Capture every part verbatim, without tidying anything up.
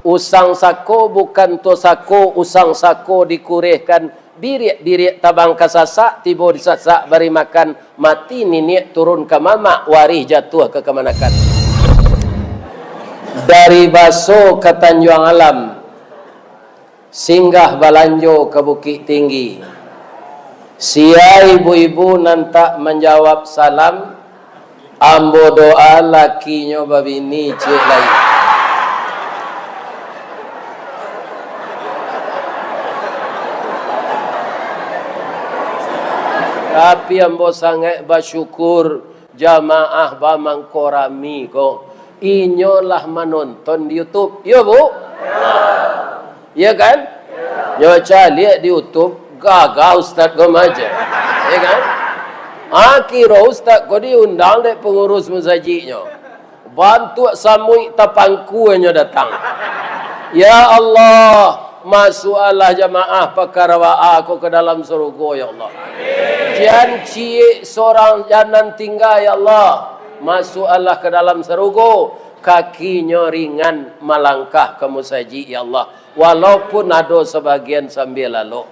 Usang sako bukan to sako, usang sako dikurehkan, biriak-biriak tabang ka sasak, tibo di sasak bari makan, mati niniak turun ka mamak, warih jatuah ka kamanakan. Dari Baso ka Tanjuang Alam, singgah balanjo ka Bukik Tinggi. Sia ibu-ibu nan tak manjawab salam, ambo doa lakinyo babini ciek lai. Tapi ambo sangaik basyukur, jamaah bamangko rami ko, inyo lah manonton di YouTube. Iyo, Bu? Iyo kan? Nyo caliak di YouTube, gagah ustaz ko maja. Iyo kan? Akiro ustaz ko diundang dek pangurus musajiknyo. Bantuak samuik tapangku nyo datang. Ya Allah, masuaklah jamaah pakara baa ko ka dalam sarugo, ya Allah. Jan ciek sorang jan nan tingga, ya Allah. Masuaklah ka dalam sarugo, kakinyo ringan malangkah ka musajik, ya Allah. Walaupun ado sabagian sambia lalok.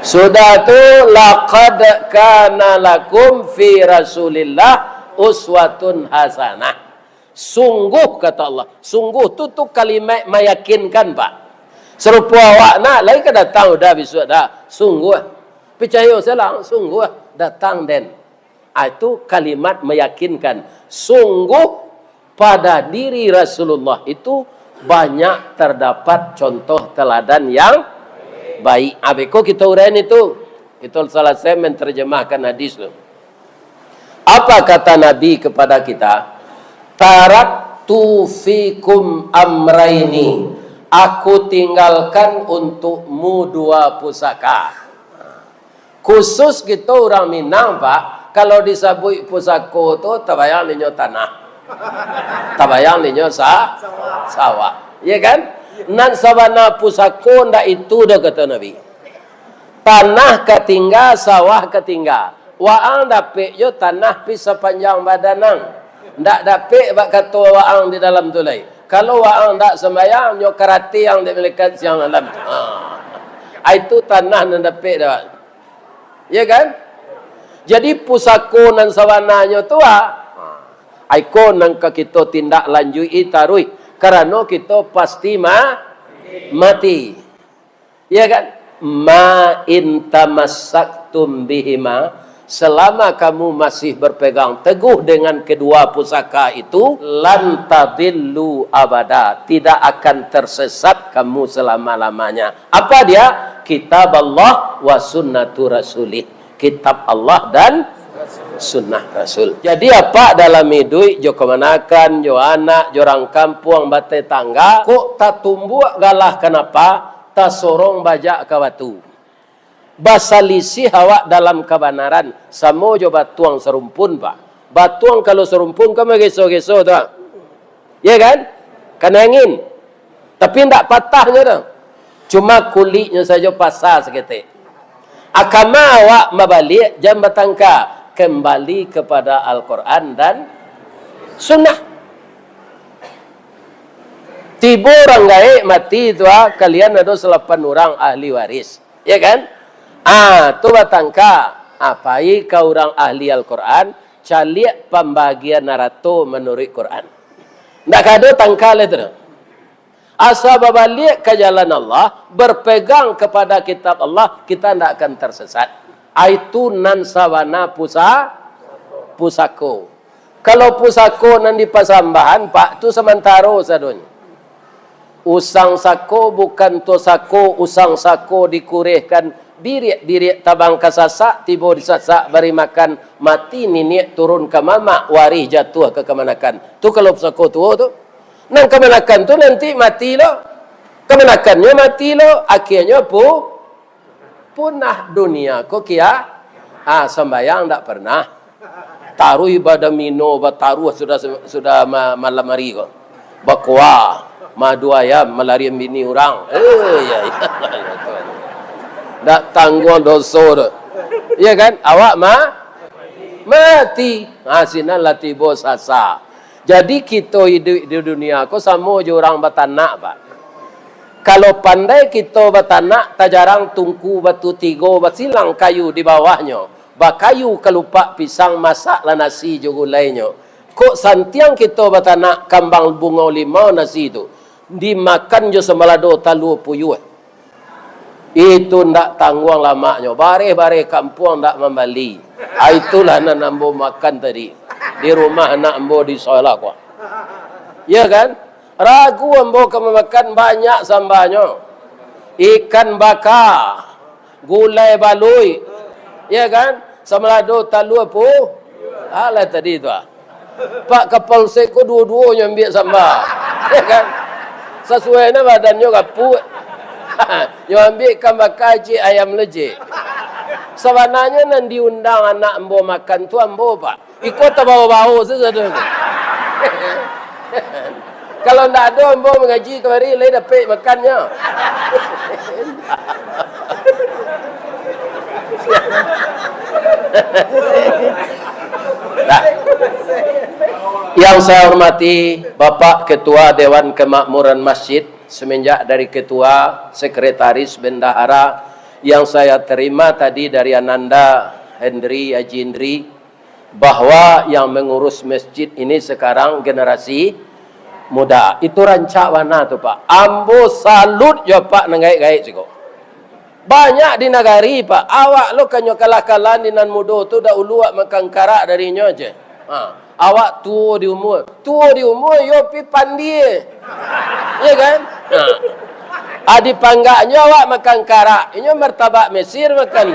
Sudah tu, laqad kana lakum fi Rasulillah uswatun hasanah. Sungguh, kata Allah. Sungguh tu, tu kalimat meyakinkan, Pak. Sarupo awak nak, lai ka datang udah bisuak dah. Sungguh. Picayo salang, sungguh datang den. Ah, itu kalimat meyakinkan. Sungguh pada diri Rasulullah itu banyak terdapat contoh teladan yang baik. Ah, beko kita uraian itu. Kita salasai menterjemahkan hadis tu. Apa kata Nabi kepada kita? "Taraktu fikum amraini." Aku tinggalkan untukmu dua pusaka. Khusus kito urang Minang, Pak, kalau disabuik pusako tu, tabayang dinyo tanah. Tabayang dinyo sa-, sawah. Iya kan? Nan sabana pusako ndak itu doh, kato Nabi. Tanah ka tingga, sawah ka tingga. Waang dapek jo tanah pi sapanjang badan ang. Ndak dapek bak kato waang di dalam tu lai. Kalau waang ndak sambayang, nyo karate ang dek malaikat siang malam. Ha. Ai tu tanah nan dapek dek waang. Ya kan? Jadi pusako nan sabananyo tu, ah, ai ko nan ka kito tindak lanjuik-i taruih, karano kito pasti ma-, mati. Ya kan? "Ma in tamassaktum bihima," selama kamu masih berpegang teguh dengan kedua pusaka itu, "lan tadillu abada," tidak akan tersesat kamu selama-lamanya. Apa dia? Kitab Allah wa sunnatu rasulih. Kitab Allah dan sunnah Rasul. Jadi, apak dalam iduik, jo kamanakan, jo anak, jo urang kampuang, batetangga, kok tatumbuak galah kanapa, tasorong bajak ka batu. Basalisiah awak dalam kabanaran, samo jo batuang sarumpun, Pak. Batuang kalau sarumpun kan bageso-geso tu, Pak. Ya kan? Kanai angin. Tapi ndak patah nyo tu. Cuma kuliknyo sajo pasa saketek. Akama awak mabaliak jan batangka, kembali kepada Al-Quran dan Sunnah. Tibo urang gaek mati tu, ah, kalian ado salapan urang ahli waris. Ya kan? Ah, tu batangka. Ah, pai ka urang ahli Al-Quran, caliak pambagian harato manuruik Quran. Ndak ka ado tangka lai tu. Asa babaliak ka jalan Allah, berpegang kepada kitab Allah, kita ndak akan tersesat. Ai tu nan sabana pusa-, pusako. Kalau pusako nan di pasambahan, Pak, tu samantaro sadonyo. Usang sako bukan to sako, usang sako dikurehkan, biriak-biriak tabang ka sasak, tibo di sasak bari makan, mati niniak turun ka mamak, warih jatuah ka kamanakan. Tu kalau pusako tuo tu. Nan kamanakan tu nanti mati lo. Kamanakannyo mati lo, akhianyo pu-, punah dunia ko kia. Ah, sambayang ndak pernah. Taruih badomino, bataruah sudah, sudah ma-, malam hari ko. Bakoa, madu ayam, malarian bini urang. Eh, ya, ya. Ndak tangguang doso tu. Iya kan? Awak ma-, mati. Ha, sinan lah tibo sasa. Jadi, kito iduik di dunia ko samo jo urang batanak, Pak. Kalau pandai kito batanak, tajarang tungku batu tigo basilang kayu di bawahnyo, bakayu kalupak pisang, masaklah nasi jo gulainyo. Kok santiang kito batanak kambang bungo limau nasi tu, dimakan jo sambalado talua puyuah. Itu ndak tangguang lamaknyo, bareh-bareh kampuang ndak mambali. Ah, itulah nan ambo makan tadi di rumah anak ambo di Solah ko. Ya kan? Ragu ambo ka mamakan, banyak sambanyo. Ikan baka, gulai baluik, ya kan? Sambalado talua pu-, alah tadi tu ah. Pak Kapolsek ko duo-duonyo ambiak samba. Ya kan? Sasuai nah badannyo gapuak. Nyo ambiak ikan baka, ciek, ayam lejek. Sabananyo nan diundang anak ambo makan tu ambo, Pak. Iko tabao-bao sajo tu. Kalau ndak ado ambo mangaji kamari, lai dapek makannyo. Nah, yang saya hormati Bapak Ketua Dewan Kemakmuran Masjid, semenjak dari ketua, sekretaris, bendahara, yang saya terima tadi dari Ananda Hendri, Haji Hendri, bahwa yang mengurus masjid ini sekarang generasi muda. Itu rancak bana tu, Pak. Ambo salut jo Pak nan gaek-gaek siko. Banyak di nagari, Pak. Awak lo kanyo kalah-kalahan di nan mudo tu, dahulu awak makan karak dari inyo je. Ha. Awak tuo di umua. Tuo di umua, iyo pi pandie. Ya kan? Ha. Adi panggaknyo awak makan karak, inyo martabak Mesir makan.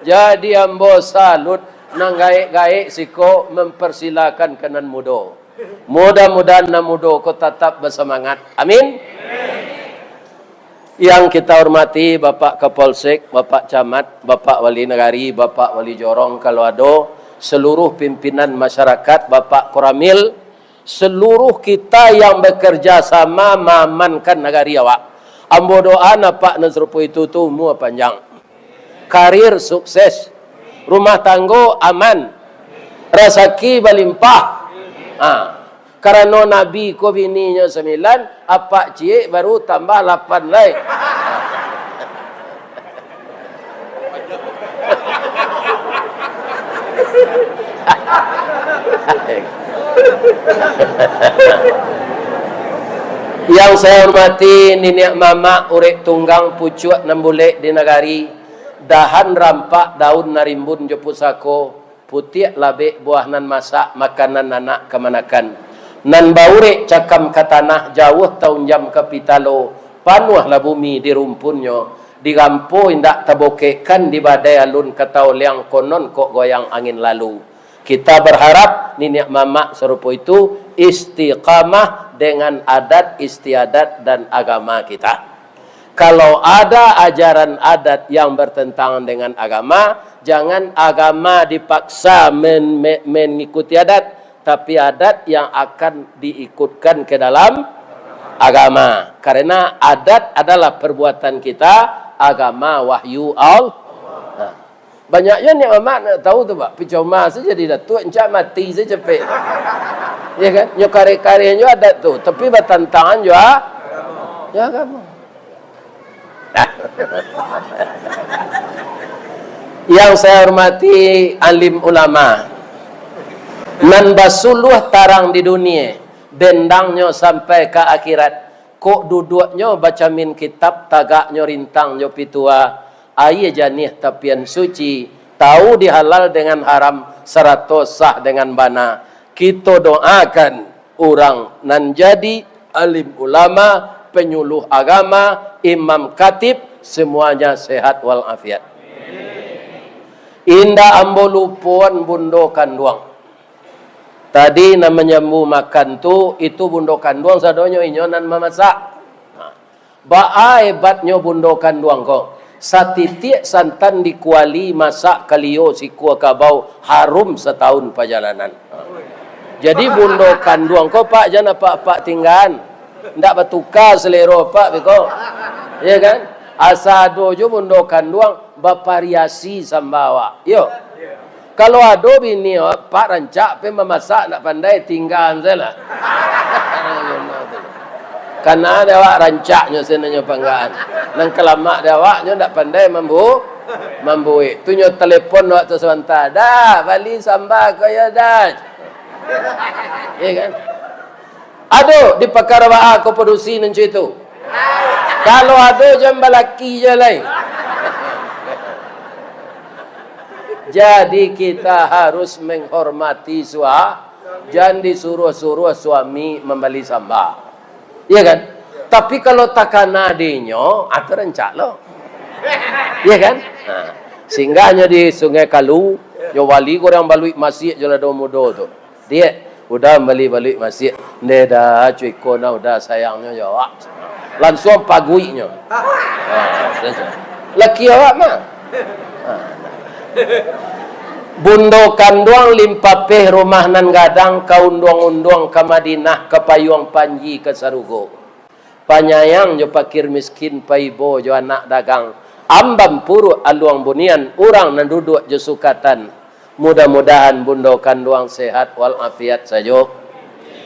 Jadi ambo salut, nan gaek-gaek siko mempersilakan ka nan mudo. Mudah-mudahan nan mudo ko tatap basamangat. Amin. Yang kita hormati Bapak Kapolsek, Bapak Camat, Bapak Wali Nagari, Bapak Wali Jorong kalau ado, seluruh pimpinan masyarakat, Bapak Koramil, seluruh kita yang bekerja sama maamankan nagari awak. Ambo doa apak nan sarupo itu tu umua panjang, karir sukses, rumah tanggo aman, rasaki balimpah. Ha, karano Nabi ko bininyo sambilan, apak ciek baru tambah lapan lai. Yang saya hormati niniak mamak, urek tunggang, pucuak nan bulek di nagari, dahan rampak, daun nan rimbun jo pusako, putiak labek buah nan masak, makanan anak kamanakan. Nan baurek cakam ka tanah, jauah taunjam ka pitalo, panuahlah bumi di rumpunnyo, dirampo indak tabokekkan, di badai alun ka taoliang, konon kok goyang angin lalu. Kita berharap niniak mamak sarupo itu istiqamah dengan adat istiadat dan agama kita. Kalau ada ajaran adat yang bertentangan dengan agama, jangan agama dipaksa men-, me-, mengikuti adat, tapi adat yang akan diikutkan ke dalam agama. Karena adat adalah perbuatan kita, agama wahyu Allah. Nah, banyak jo niniak mamak nak tahu tu, Pak. Picoma sajo jadi datuak, encak mati sajo capek. Ya kan? Nyo kareh-kareh nyo adat tu, tapi batantangan jo a-, jo agama. Yang saya hormati alim ulama, nan basuluah tarang di dunia, dendangnyo sampai ka akhirat, kok duduaknyo bacamin kitab, tagaknyo rintang jo pitua, aia janiah tapian suci, tahu di halal dengan haram, sarato sah dengan bana. Kito doakan urang nan jadi alim ulama, penyuluh agama, imam khatib, semuanya sehat walafiat. Indak ambo lupoan bundo kanduang. Tadi nan manyambu makan tu, itu bundo kanduang sadonyo inyo nan mamasak. Nah, baa hebatnyo bundo kanduang ko. Satitiak santan di kuali, masak kalio sikua kabau, harum satahun pajalanan. Jadi bundo kanduang ko, Pak, jan apak-apak tinggaan. Ndak batuka selero apak beko. Ya kan? Asa ado jo bundo kanduang, bavariasi samba awak. Yo. Kalau ado bini awak, Pak, rancak, pai mamasak ndak pandai, tinggaan sajolah. Kana dek awak rancaknyo, sananyo panggaan. Nan kalamak dek awaknyo ndak pandai mambu-, mambuek. Tu nyo talepon awak tu sabanta, "Dah, bali samba ko yo, dah." Iyo kan? Ado di Pakar Baa ko padusi nan cak itu? Kalau ado, jan balaki jo lai. Jadi, kita harus menghormati sua-, jan disuruah-suruah suami mambali samba. Iyo kan? Tapi, kalau takana dinyo, ah, tu rancak lo. Iyo kan? Nah, singgahnyo di Sungai Kalu, nyo bali goreng baluik masiak jo lado mudo tu. Diak, udah bali baluik masiak. Ndeh dah, cuko nah, udah sayangnyo jo awak. Lansuang paguiknyo. Ha, laki awak mah. Ha, nah. Bundo kanduang limpapeh rumah nan gadang, ka unduang-unduang ka Madinah, ka payuang panji ka sarugo. Panyayang jo pakir miskin, paibo jo anak dagang, amban puruak aluang bunian, urang nan duduak jo sukatan. Mudah-mudahan bundo kanduang sehat walafiat sajo,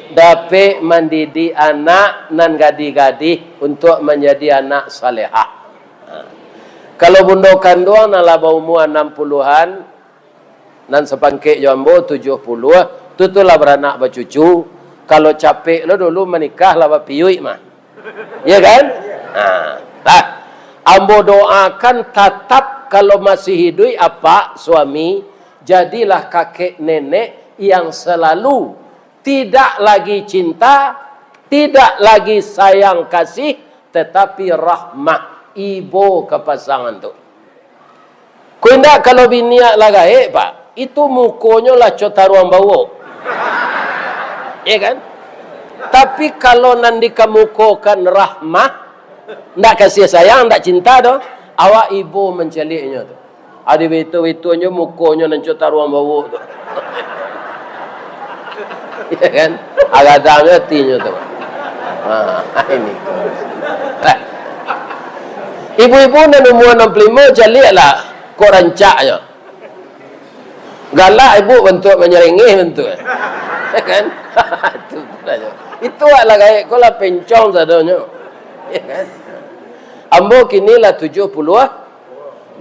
dapek mandidik anak nan gadih-gadih untuak manjadi anak salehah. Ha. Kalau bundo kanduang nan lah baumua anam puluahan, nan sapangkek jo ambo tujuah puluah, tu, tu lah baranak bacucu. Kalau capek lo dulu manikah lah bapiyuik mah. Iyo kan? Ha. Nah, ambo doakan tatap kalau masih hiduik apak suami, jadilah kakek nenek yang selalu tidak lagi cinta, tidak lagi sayang kasih, tetapi rahmah, ibo ka pasangan tu. Ko indak kalau bini awak lah gaek, Pak, itu mukonyo lah co taruang bawok. Iyo kan? Tapi kalau nan dikamukokan rahmah, ndak kasih sayang, ndak cinta doh, awak ibo mancaliaknyo tu. Ado baitu-baitunyo mukonyo nan co taruang bawok tu. Iyo kan? Agadang jo atinyo tu. Ha, ini. Ibu-ibu nan umua anam puluah limo, caliaklah kok rancaknyo. Galak ibu bantuak manyarengeh bantuak. Iyo kan? Itu lah. Itu awak lah gaek ko lah pencong sadonyo. Iyo kan? Ambo kini lah tujuah puluah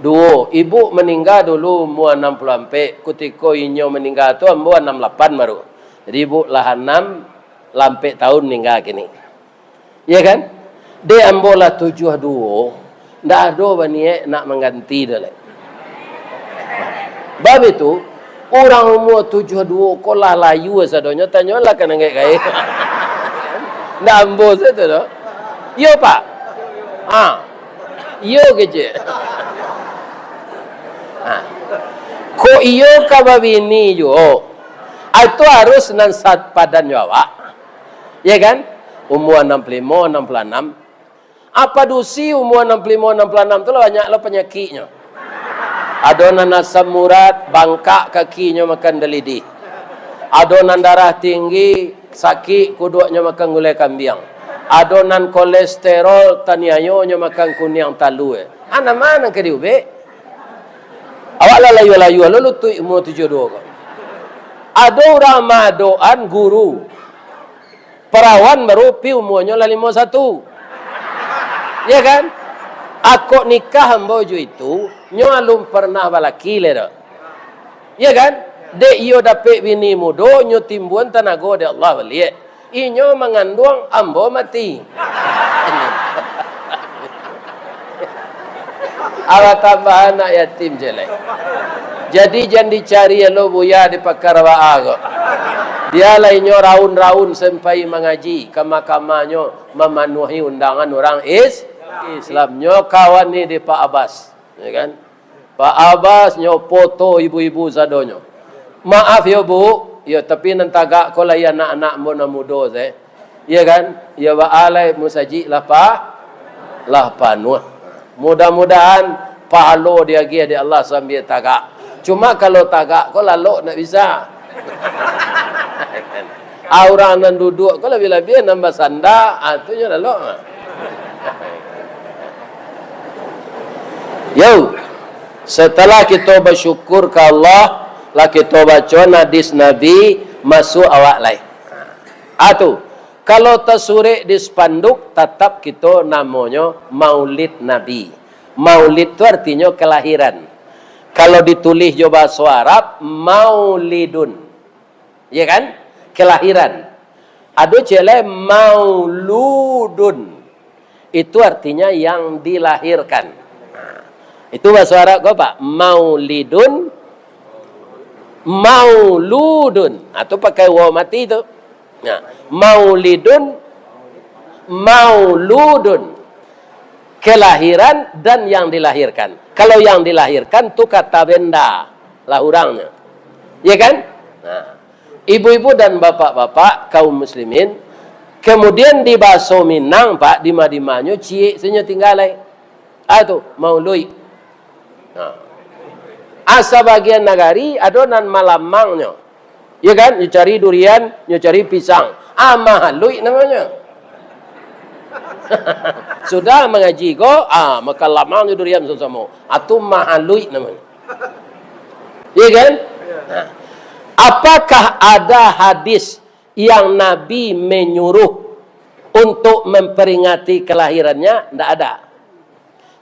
duo. Ibu maningga dulu umua anam puluah ampek. Kutiko inyo maningga tu, ambo anam lapan baru. Jadi, ibu lah anam, lah ampek taun maningga kini. Iyo kan? Dek ambo lah tujuah duo, ndak ado baniaik nak mangganti doh lai. Bab itu, urang umua tujuah duo ko lah layua sadonyo, tanyolah ka nan gaek-gaek. Ndak ambo sajo tu doh. Iyo, Pak? Ha. Iyo kecek. Ha. Kok iyo ka babini juo? Ah, itu harus nan sapadan jo awak. Iyo kan? Umua anam puluah limo, anam puluah anam. Apa dusi umua anam puluah limo, anam puluah anam tu lah banyak lo panyakiknyo. Ado nan asam urat, bangkak kakinyo makan dalidih. Ado nan darah tinggi, sakik kuduaknyo makan gulai kambiang. Ado nan kolesterol, taniayo nyo makan kuniang talua. Ah, nan ma nan ka diubek? Awak lah layua-layua lo lutuik umua tujuah duo ko. Ado urang maadokan guru. Parawan baru pi umuanyo lah limo satu. Iyo kan? Akok nikah ambo jo itu, nyo alun parnah balaki lai doh. Iyo kan? Dek iyo dapek bini mudo, nyo timbuan tanago dek Allah baliak. Inyo manganduang, ambo mati. Alah tambah anak yatim je lai. Jadi jan dicari lo buya di Pakar Baa ko. Bialah inyo raun-raun sampai mangaji, kama-kamanyo mamanuahi undangan urang is-, Islam. Nyo kawan ni di Pak Abas, yo kan? Pak Abas nyo foto ibu-ibu sadonyo. Maaf yo, Bu, yo, tapi nan tagak ko lai anak-anak ambo nan mudo se. Iyo kan? Iyo baa lai musajik lah pa-, lah panuah. Mudah-mudahan pahalo diagiah dek Allah sambia tagak. Cuma kalau tagak ko lalok ndak bisa. Ah, urang nan duduak ko labiah-labiah nan basanda, ah, tu nyo lalok. Yo, setelah kito basyukur ka Allah, Lah kito baco hadis Nabi, masuak awak lai. Ah tu, kalau tasurek di spanduk, tatap kito namonyo Maulid Nabi. Maulid tu artinyo kelahiran. Kalau ditulih jo bahaso Arab, maulidun. Ya kan? Kelahiran. Ado ciek lai mauludun. Itu artinya yang dilahirkan. Nah, itu bahaso Arab ko, Pak. Maulidun, mauludun. Nah, tu pakai waw mati tu. Nah, maulidun, mauludun. Kelahiran dan yang dilahirkan. Kalau yang dilahirkan tu kata benda lah urangnyo. Ya kan? Nah, ibu-ibu dan bapak-bapak kaum muslimin, kemudian di baso Minang, Pak, di ma-di manyo ciek sajo tingga lai. Ah tu, mauluik. Nah. Ah, sabagian nagari ado nan malamangnyo. Ya kan? Nyo cari durian, nyo cari pisang. Ah, mahaluik namonyo. Sudah mangaji ko, ah, makan lamang jo durian samo-samo. Ah, tu mahaluik namonyo. Iya kan? Nah, apakah ada hadis yang Nabi menyuruh untuk memperingati kelahirannya? Ndak ada.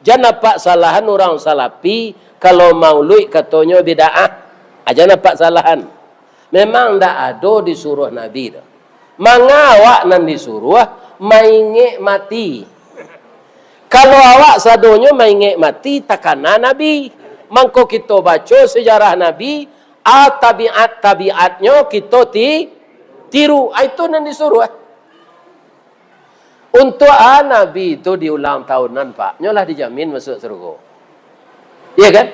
Jan apak salahan urang salafi, kalau mauluik katonyo bid'ah. Ah, jan apak salahan. Memang ndak ado disuruah Nabi tu. Manga awak nan disuruah maingek mati. Kalau awak sadonyo maingek mati, takana Nabi. Mangko kito baco sejarah Nabi, a tabiat-tabiatnyo kito ti-, tiru. Ah, itu nan disuruah. Untuak a Nabi tu di ulang tahunan, Pak, nyo lah dijamin masuak sarugo. Iya kan?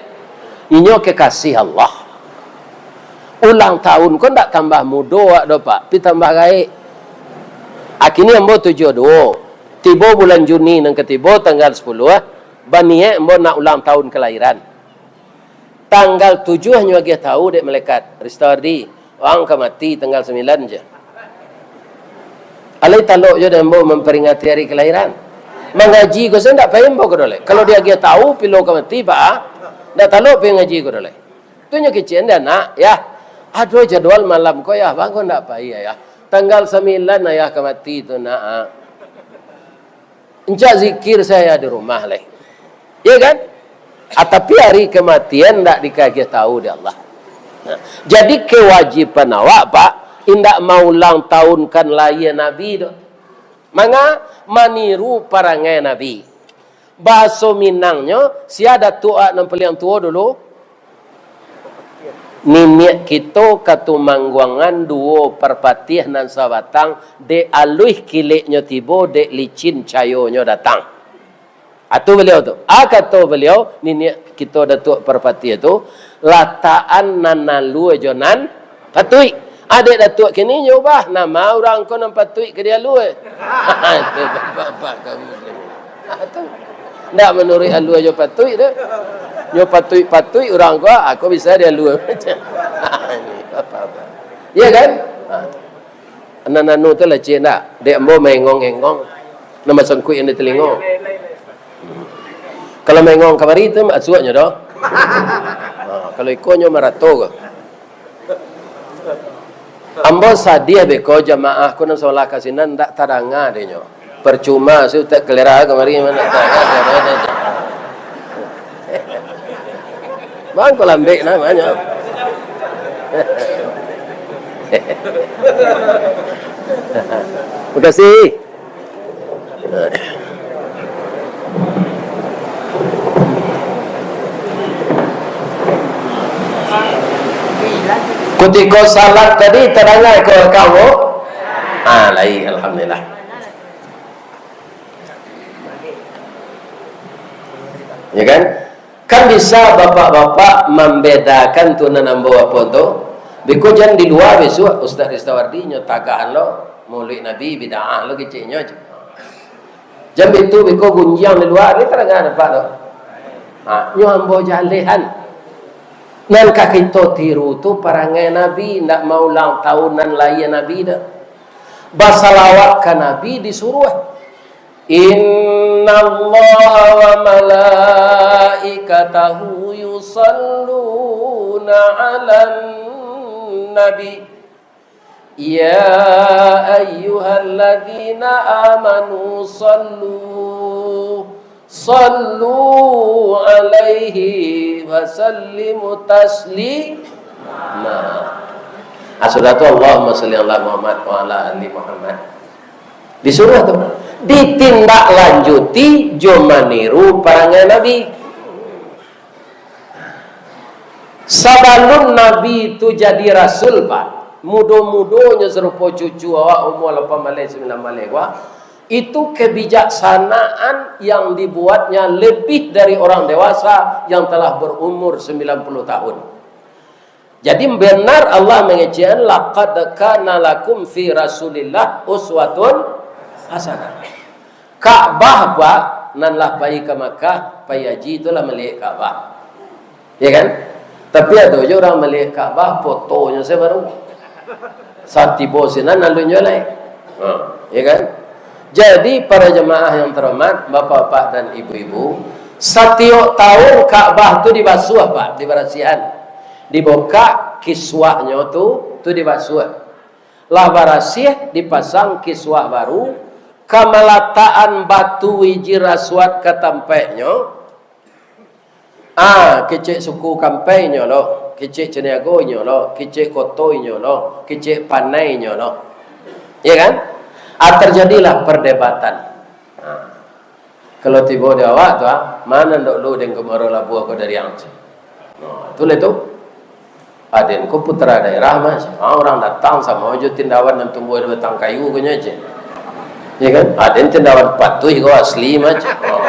Inyo kekasih Allah. Ulang tahun ko ndak tambah mudo awak doh, Pak, tapi tambah gaek. Akini ambo tujuah duo. Tibo bulan Juni nan katibo tanggal sapuluah, baniaik ambo nak ulang tahun kelahiran. Tanggal tujuah nyo agiah tahu dek malaikat, "Ristawardi, ang ka mati tanggal sambilan je." Alai talok jo dek ambo mamperingati ari kelahiran. Mangaji ko sajo ndak pai ambo ko dolai. Kalau diagiah tahu pilo ka mati, Pak, ah, ndak talok pai ngaji ko dolai. Tu nyo kecek ndak nak, yah. Ado jadwal malam ko, yah, bang ko ndak pai, yah. Tanggal sambilan ayah ka mati tu nak, ah. Encak zikir sajo di rumah lai. Iya kan? Ah, tapi ari kamatian ndak dikasih tahu dek Allah. Nah, jadi kewajiban awak, Pak, indak maulang tahunkan lahia Nabi tu. Manga? Maniru parangai Nabi. Bahaso Minangnyo, sia datuak nan paliang tuo dulu? Niniak kito Katumangguangan duo Parpatiah nan sabatang, dek aluih kileknyo tibo, dek licin cayonyo datang. Atu baliau tu. A kato baliau, niniak kito Datuak Parpatiah tu, latakan nan alua jo nan patuik. A dek Datuak kini nyo ubah, nama urang ko nan patuik ka dialua. Itu bapak-bapak kaum muslimin. Ah, tu. Ndak manuruik alua jo patuik tu. Nyo patuik-patuik urang ko, ah, ko bisa dialua. Ini bapak-bapak. Iya kan? Ah, tu. Nan anu tu lah, cik, ndak? Dek ambo maengong-engong. Nan basangkuik yang di telingo. Kalau maengong kamari tu, masuaknyo doh. Ah, kalau ikonyo marato ko. Ambo sadiah beko jamaah ko nan sabalah ka sinan ndak tadanga dek nyo. Parcuma si Ustaz Kalera kamari, ma ndak tadanga. Bang ko lambek namonyo. Makasih. Kutiko salat tadi tadanga ko kamu? Ah, lai, alhamdulillah. Ya kan? Kan bisa bapak-bapak mambedakan tu nan ambo apo tu. Biko jan di lua bisuak, Ustaz Ristawardi nyo tagahan lo, Maulid Nabi bid'ah lo keceknyo. Jan bitu biko gunjiang di lua, ni tadanga dapek tu. Ha, nyo ambo jalehan. Nan ka kito tiru tu parangai Nabi, ndak maulang tahunan lahia Nabi doh. Basalawat ka Nabi disuruah. Innallaha wa malaikatahu yusalluna 'alan nabi. Ya ayyuhalladzina amanu sallu, sallu 'alaihi wa sallimu taslima. Nah, sudah tu, Allahumma salli ala Muhammad wa ala ali Muhammad. Disuruah tu. Ditindaklanjuti jo maniru parangai Nabi. Sabalun Nabi tu jadi rasul, Pak, mudo-mudonyo sarupo cucu awak, umua lapan baleh, sambilan baleh, Pak, itu kebijaksanaan yang dibuatnya lebih dari orang dewasa yang telah berumur sembilan puluh tahun. Jadi, benar Allah mangecekkan, "Laqad kana lakum fi Rasulillah uswatun hasanah." Ka'bah, Pak, nan lah pai ka Makkah, pai haji tu lah maliek Ka'bah. Ya kan? Tapi ado juo urang maliek Ka'bah, fotonyo sajo baru. Satibo sinan, lalu nyo lai. Ha, ya kan? Jadi, para jamaah yang terhormat, bapak-bapak dan ibu-ibu, satiok tahun Ka'bah tu dibasuah, Pak, dibarasiahan. Dibukak kiswahnyo tu, tu dibasuah. Lah barasiah, dipasang kiswah baru, kamalataan batu Hijir Aswad ka tampaiknyo, ah, kecek suku Kampai inyo lo, kecek Caniago inyo lo, kecek Koto inyo lo, kecek Panai inyo lo. Ya kan? Ah, terjadilah perdebatan. Ah. Kalau tibo di awak tu, ah, ma nan dok lu den Gumaro Labuah ko dari ang, ceh. Nah, tu lah tu. Aden ko putra daerah, Mas. Ah, urang datang samo jo tindawan nan tumbuah di batang kayu ko nyo, ceh. Ya kan? Aden tindawan patuih ko asli, Mas. Oh.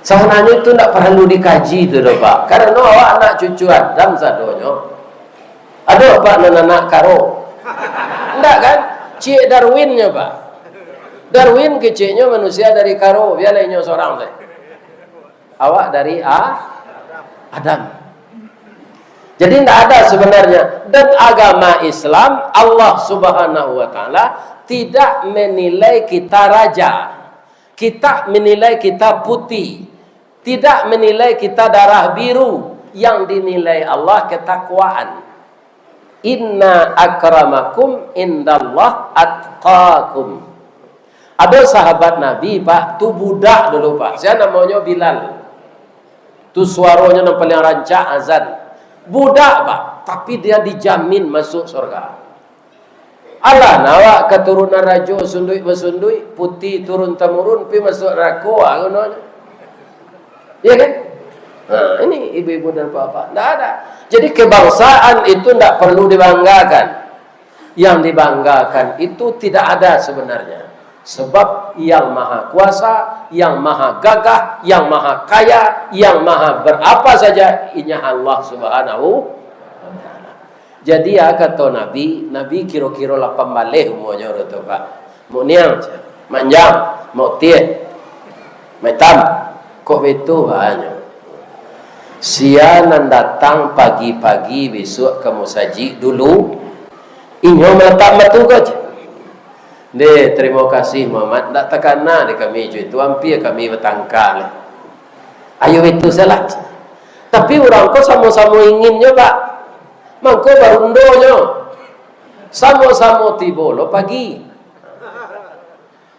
Sabananyo tu ndak paralu dikaji tu doh, Pak. Karano awak anak cucu Adam sadonyo. Ado, Pak, nan anak karo? Ndak, kan? Ciek Darwin nyo, Pak. Darwin keceknyo manusia dari karo, bialah inyo sorang sajo. Awak dari A-, Adam. Jadi, ndak ada sebenarnya. Dan agama Islam, Allah Subhanahu wa Ta'ala tidak menilai kita raja. Tidak menilai kita putih, tidak menilai kita darah biru, yang dinilai Allah ketakwaan. "Inna akramakum indallah atqakum." Ado sahabat Nabi, Pak, tu budak dulu, Pak. Sia namonyo Bilal. Tu suaronyo nan paling rancak azan. Budak, Pak, tapi dia dijamin masuk surga. Alah, nah, awak katurunan rajo sunduik basunduik, putih turun tamurun, pi masuak narako, ah, gunonyo. Iya kan? Nah, ini ibu-ibu dan bapak, ndak ada. Jadi, kebangsaan itu ndak perlu dibanggakan. Yang dibanggakan itu tidak ada sebenarnya. Sebab Yang Maha Kuasa, Yang Maha Gagah, Yang Maha Kaya, Yang Maha berapa saja, inya Allah Subhanahu wa Ta'ala. Jadi, ya, kato Nabi, Nabi kiro-kiro lapan baleh umuanyo wakatu tu, Pak. Muk niang, manjang, muk tieh, maitam. Kok baitu, Pak, nyo? Sia nan datang pagi-pagi bisuak ka musajik dulu, inyo malatak batu ko, ceh. Deh, tarimo kasih, Muhammad. Ndak takana dek kami jo itu, ampia kami batangka lai. Ayo itu salah. Tapi urang ko samo-samo inginnyo, Pak. Mangko barundonyo. Samo-samo tibo lo pagi.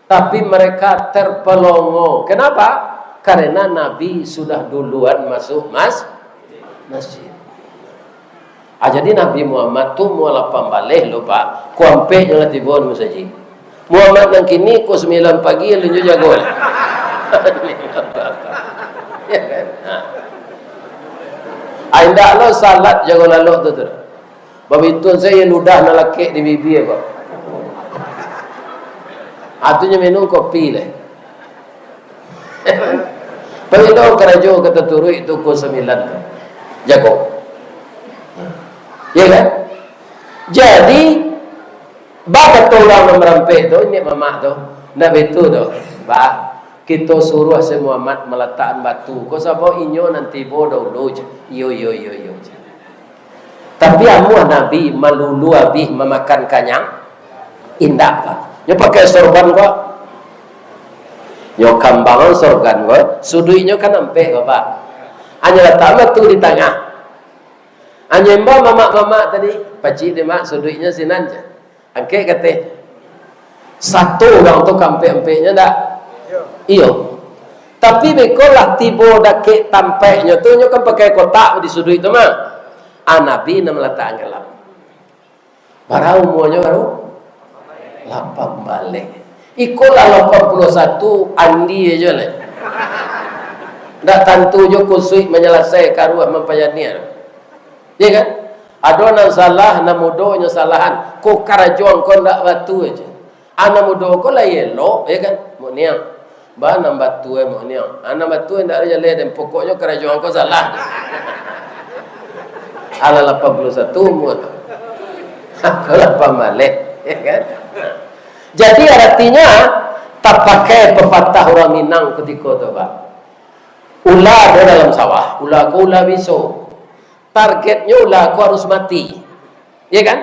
Tapi mereka terpelongo. Kenapa? Karena Nabi sudah duluan masuk mas-, masjid. Ah, jadi Nabi Muhammad tu umua lapan baleh lo, Pak. Pukua ampek nyo lah tibo di musajik. Muhammad nan kini pukua sambilan pagi, alun juo jago lah. Ya kan? Ha. Ah, indak lo salat jago lalok tu, tu. Babituan sajo ludah nan lakek di bibia, Pak. Ah, tu nyo minum kopi lai. Pado karajo ka taturuik tu pukua sambilan tu. Jago. Ya kan? Jadi, baa kato urang nan marampek tu, niniak mamak tu, ndak baitu tu. Bah, kito suruah si Muhammad malatakan batu ko, sabab inyo nan tibo daulu, ceh. Iyo, iyo, iyo, iyo, ceh. Tapi amuah Nabi malulu abih mamakan kanyang? Indak, Pak. Nyo pakai sorban ko. Nyo kambangan sorban ko, suduiknyo kan ampek ko, Pak. Anyo latak batu di tangah. Anyo imbau mamak-mamak tadi, pacik deh, Mak, suduiknyo sinan je. Angkek kateh. Sato urang tu ka ampek-ampeknyo ndak? Iyo. Tapi beko lah tibo dakek tampeknyo tu, nyo kan pakai kotak di suduik tu mah. Ah, Nabi nan malatakan galam. Bara umuanyo baru? Lapan baleh. Iko lah lapan puluah satu, andi ajo lah. Ndak tantu jo kusuik manyalasai karuah mampajaniah. Iyo kan? Ado nan salah, nan mudo nyo salahan. Ko karajo ko ndak batua ajo. Ah, nan mudo ko lah elok, iyo kan? Muk niang. Ba nan batua, Muk niang. Ah, nan batua ndak ado jaleh den. Pokoknyo karajo ko salah. Alah lapan puluah satu umua tu. Ko lapan baleh, iyo kan? Jadi aratinyo, tapakai papatah urang Minang kutiko tu, Pak. Ula ado dalam sawah, ula ko ula biso. Targetnyo ula ko harus mati. Iyo kan?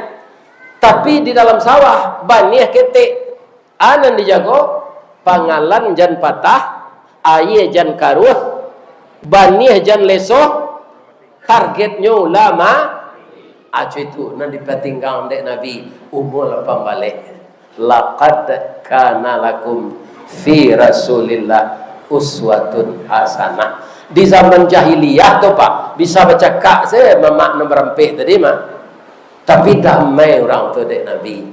Tapi di dalam sawah, baniah ketek. Ah, nan dijago, pangalan jan patah, aia jan karuah, baniah jan lesoh, targetnyo ula ma-, ah, co itu nan dipatinggang dek Nabi, umua lapan baleh. "Laqad kana lakum fi Rasulillah uswatun hasanah." Di zaman jahiliyah tu, Pak, bisa bacakak se mamak nan barampek tadi mah. Tapi damai urang tu dek Nabi.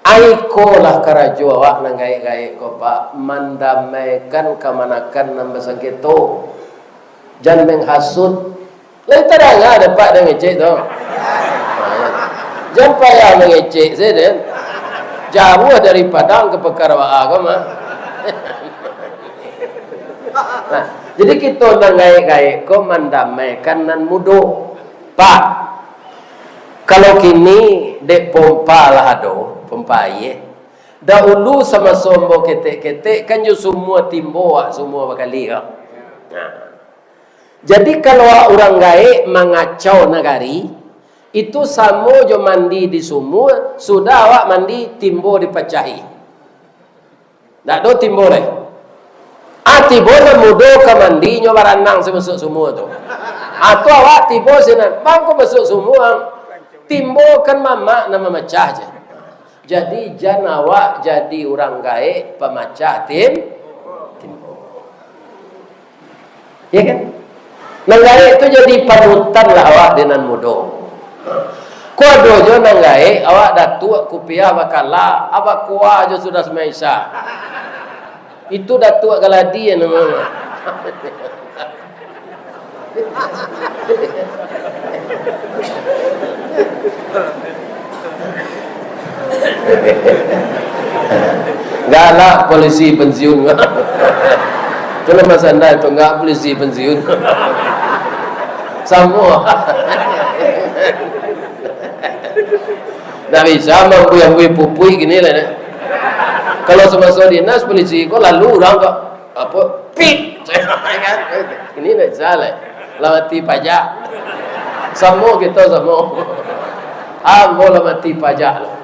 Ai, ikolah karajo awak nan gaek-gaek ko, Pak, mandamaikan kamanakan nan basangketo. Jan manghasut. Lai tadanga dek Apak den mangecek tu? Jan payah mangecek se den. Jauah dari Padang ka Pakar Baa ko mah. Nah, jadi kito nan gaek-gaek ko mandamaikan nan mudo. Pak, kalau kini dek pompa lah ado, pompa aia. Dahulu samaso ambo ketek-ketek, kan jo sumua timbo, wak, sumua bakali ko. Nah. Jadi, kalau awak urang gaek mangacau nagari, itu samo jo mandi di sumua, sudah awak mandi, timbo dipacahi. Ndak ado timbo lai. Ah, tibo nan mudo ka mandi, nyo baranang se masuak sumua tu. Ah, tu awak tibo sinan, bang ko masuak sumua. Timbo kan mamak nan mamacah je. Jadi, jan awak jadi urang gaek pamacah tim-, timbo. Iyo kan? Nan gaek tu jadi panutan lah awak dek nan mudo. Ko ado jo nan gaek, awak datuak kupiah bakala, abakua jo sudah sumai isya. Itu datuak galadi namonyo. Galak polisi pensiun. Kalau masa anda itu enggak polisi pensiun. Samo. Ndak bisa mambui-ambui pupuik gini lah, nah. Kalau samaso dinas, polisi ko lalu urang ko, apo, pit. Ini ndak bisa lah. Lah mati pajak. Samo kito, samo. Ambo lah mati pajak lah.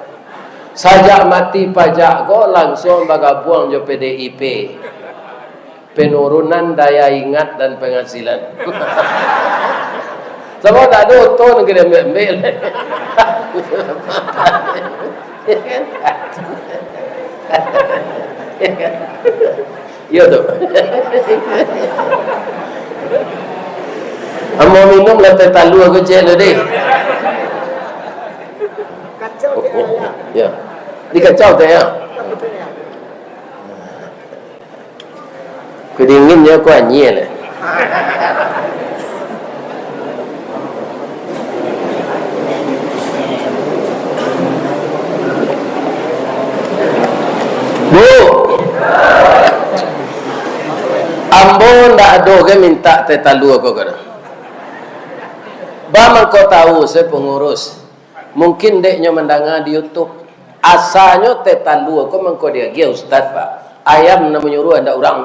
Sajak mati pajak ko, langsuang bagabuang jo P D I P. Penurunan daya ingat dan penghasilan. Sabab tak ada oto nan ka diambiak-ambiak. Iyo tu. Ambo minum lah teh talua ko cek tu, deh. Yo. Dikacau teh, yo. Kudinginnyo ko anyia lai. Bu, ambo ndak ado ge mintak teh talua ko, ko. Ba mangko tahu se pangurus. Mungkin dek nyo mandanga di YouTube. Asanyo teh talua ko mangko diagiah ustaz, Pak. Ayam nan manyuruah, ndak urang.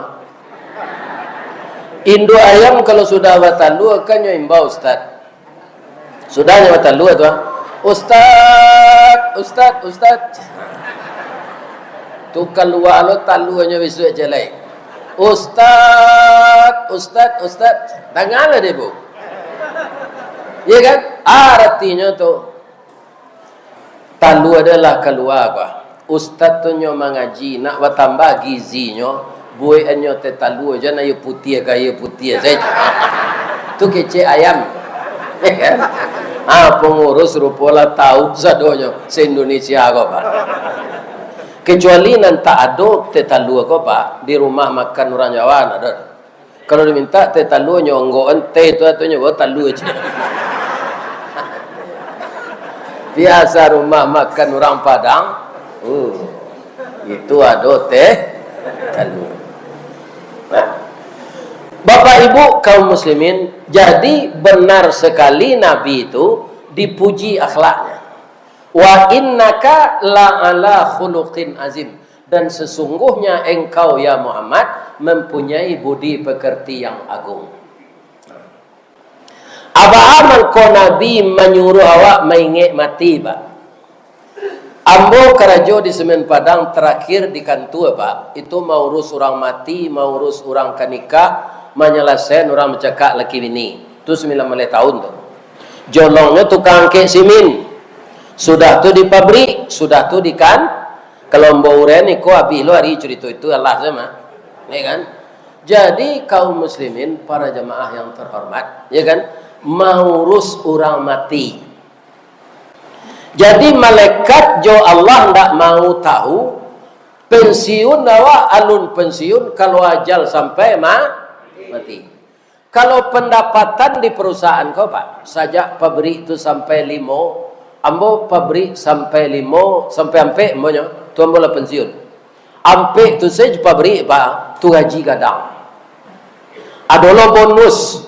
Induak ayam kalau sudah batalua, kan nyo imbau ustaz. Sudah nyo batalua tu, ah, "Ustaz, ustaz, ustaz." Tu kalua lo taluanyo bisuak ciek lai. "Ustaz, ustaz, ustaz." Dangalah dek ibu. Iya kan? Aratinyo tu, talua adalah kalua, bah. Ustaz tu nyo mangaji, nak batambah gizinyo, buekannyo teh talua, jan aia putiah ka aia putiah sajo. Tu kecek ayam. Ya kan? Ah, pangurus rupo lah tahu sadonyo se-Indonesia ko, bah. Kecuali nan tak ado teh talua ko, bah, di rumah makan urang Jawa, ndak ado. Kalau diminta teh talua, nyo anggokan teh tu, atunyo bawa talua ciek. Biasa rumah makan urang Padang, uh, itu ado teh talua. Nah. Bapak Ibu kaum muslimin, jadi benar sekali Nabi itu dipuji akhlaknya. "Wa innaka la ala khuluqin azim." Dan sesungguhnya engkau, ya Muhammad, mempunyai budi pekerti yang agung. Apo mangko Nabi manyuruah awak maingek mati, Pak? Ambo karajo di Semen Padang, terakhir di kantua, Pak. Itu maurus urang mati, maurus urang ka nikah, manyalasaian urang bacakak laki bini. Tu sambilan baleh taun tu. Jolongnyo tukang angkek simin. Sudah tu di pabrik, sudah tu di kan-, kalau ambo uraian iko abih lo ari curito itu, alah sajo mah. Ya kan? Jadi kaum muslimin, para jamaah yang terhormat, ya kan? Maurus urang mati. Jadi malaikat jo Allah ndak mau tahu, pensiun awak alun pensiun, kalau ajal sampai ma-, mati. Kalau pendapatan di perusahaan ko, Pak, sajak pabrik tu sampai limo, ambo pabrik sampai limo, sampai ampek ambo nyo, tu ambo lah pensiun. Ampek tu sajo pabrik, Pak, tu gaji gadang. Ado lo bonus,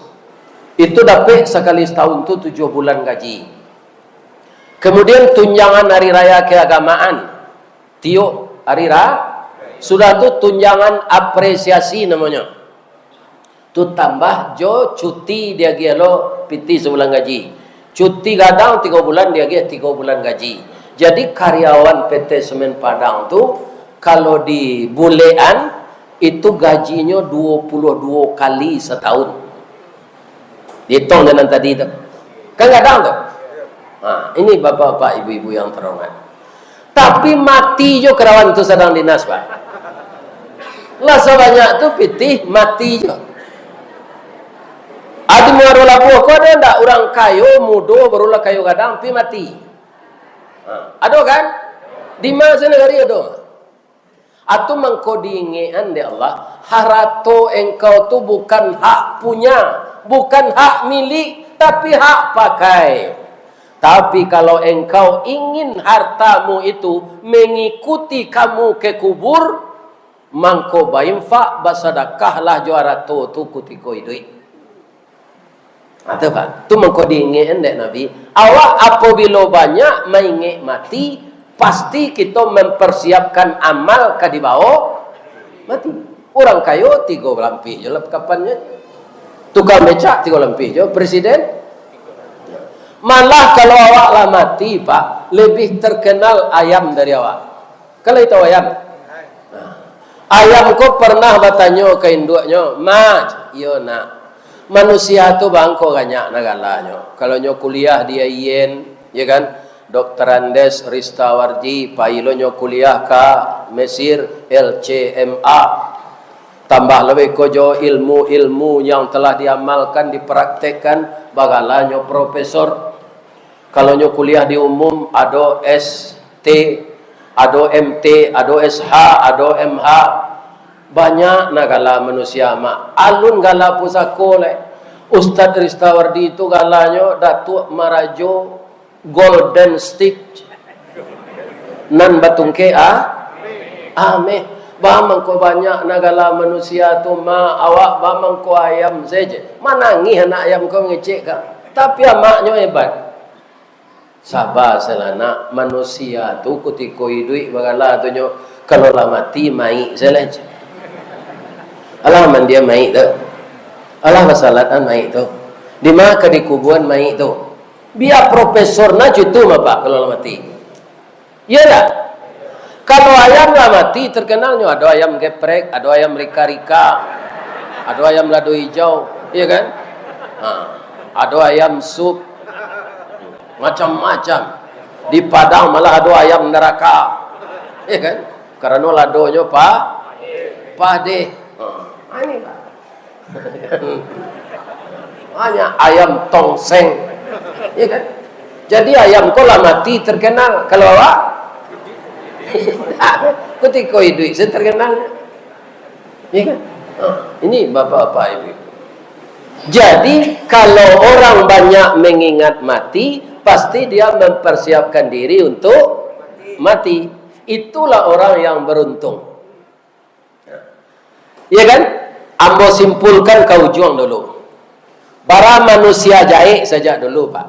itu dapek sakali satahun tu tujuah bulan gaji. Kemudian tunjangan hari raya keagamaan, tiok hari ra-, sudah tu tunjangan apresiasi namonyo. Tu tambah jo cuti diagiah lo pitih sabulan gaji. Cuti gadang tigo bulan diagiah tigo bulan gaji. Jadi karyawan P T Semen Padang tu, kalau dibulekan, itu gajinyo duo puluah duo kali satahun. Dihitung jo nan tadi tu. Kan gadang tu? Ha, ini bapak-bapak, ibu-ibu yang terhormat. Tapi mati jo karyawan tu sadang dinas, Pak. Lah sabanyak tu pitih, mati jo. Adi Muaro Labuah ko ado ndak urang kayo mudo, barulah kayo gadang, pi mati? Ha, ado kan? Di ma se nagari ado? Atu mangko diingekan dek Allah, harato engkau tu bukan hak punya, bukan hak milik, tapi hak pakai. Tapi kalau engkau ingin hartamu itu mengikuti kamu ke kubur, mangko bainfak, basadakahlah jo harato tu kutiko iduik. Ado, Pak. Tu mangko diingekan dek Nabi. Awak apabilo banyak maingek mati, pasti kito mempersiapkan amal ka dibawo mati. Urang kayo tigo lampih jo lah kapannyo. Tukang becak tigo lampih jo, presiden. Malah kalau awak lah mati, Pak, lebih terkenal ayam dari awak. Kan lai tahu ayam? Nah, ayam ko pernah batanyo ka induaknyo, "Ma," "Iyo, Nak." "Manusia tu bangko banyak nah galanyo. Kalau nyo kuliah di U I N, ya kan, Doktor Andes Ristawardi, pai lo nyo kuliah ka Mesir, L C M A. Tambah lo beko jo ilmu-ilmu yang telah diamalkan, dipraktekkan, bagalanyo profesor. Kalau nyo kuliah di umum, ado S T, ado M T, ado S H, ado M H. Banyak nah gala manusia, Mak. Alun gala pusako lai. Ustaz Ristawardi tu galanyo Datuak Marajo Golden Stick. Nan batungkek, ah? Ameh. Bamangko banyak nah gala manusia tu, Mak. Awak bamangko ayam saja. Manangih anak ayam ko mangecek ka. Tapi amaknyo hebat. Saba salah nak, manusia tu kutiko iduik bagala tu nyo, kalau lah mati, maik salah. Alah mandia maik tu. Alah basalatan maik tu. Dima ka dikubuan maik tu. Bia profesor nah cutu mah, Pak, kalau lah mati. Iyo ndak? Kalau ayam lah mati, terkenalnyo ado ayam geprek, ado ayam rika-rika, ado ayam lado ijau, iyo kan? Ha, ado ayam sup, macam-macam. Di Padang malah ado ayam neraka, iyo kan? Karano ladonyo pa-, padeh. Ha, inilah. Banyak ayam tongseng. Ya kan? Jadi ayam ko lah mati terkenal. Kalau awak? Kutiko iduik se terkenal. Ya kan? Ha, ini bapak-bapak ibu. Jadi, kalau orang banyak mengingat mati, pasti dia mempersiapkan diri untuk mati. Itulah orang yang beruntung. Ya kan? Ambo simpulkan ka ujuang dulu. Bara manusia jahek sajak dulu, Pak.